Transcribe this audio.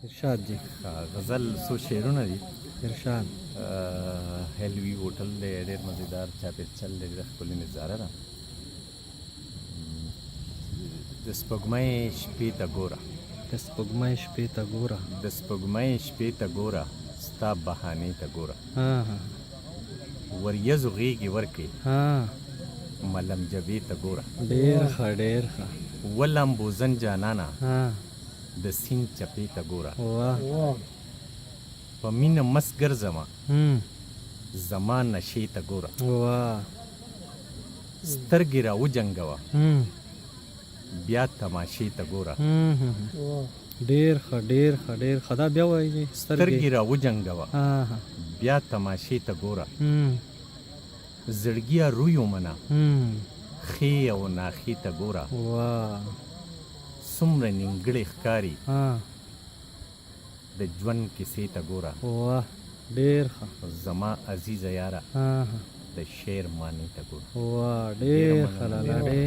ارشاد جی. غزل څو شعرونه دي. ارشاد. هلوي هوټل دی، ډېر مزیدار چاپېرچل دی، ډېره ښکلې نظاره ده. د سپوږمۍ شپې ته ګوره. د سپوږمۍ شپې ته ګوره. د سپوږمۍ شپې ته ګوره، ستا بهانې ته ګوره. ها ها. وریځو غېږې ورکړې، ها. ملم جبې ته ګوره. ډېر ښه، ډېر ښه. ولامبوزن جانانه، ها. د سیند چپې ته ګوره. واه. په مینه مست ګرځمه، زما نشې ته ګوره. واه. سترګې را وجنګوه، بیا تماشې ته ګوره. ډېر ښه، ډېر ښه، ډېر ښه. دا بیا وایي سترګې سترګې را وجنګوه، ها ها. بیا تماشې ته ګوره. زړګیه روی ومنه، ښې او ناښې ته ګوره. واه. څومره نیمګړې ښکاري، ها. د ژوند کیسې ته ګوره. واه، ډېر ښه. زما عزیزه یاره، ها ها. د شعر معنی ته ګوره. واه، ډېر ښه لالا، ډېر.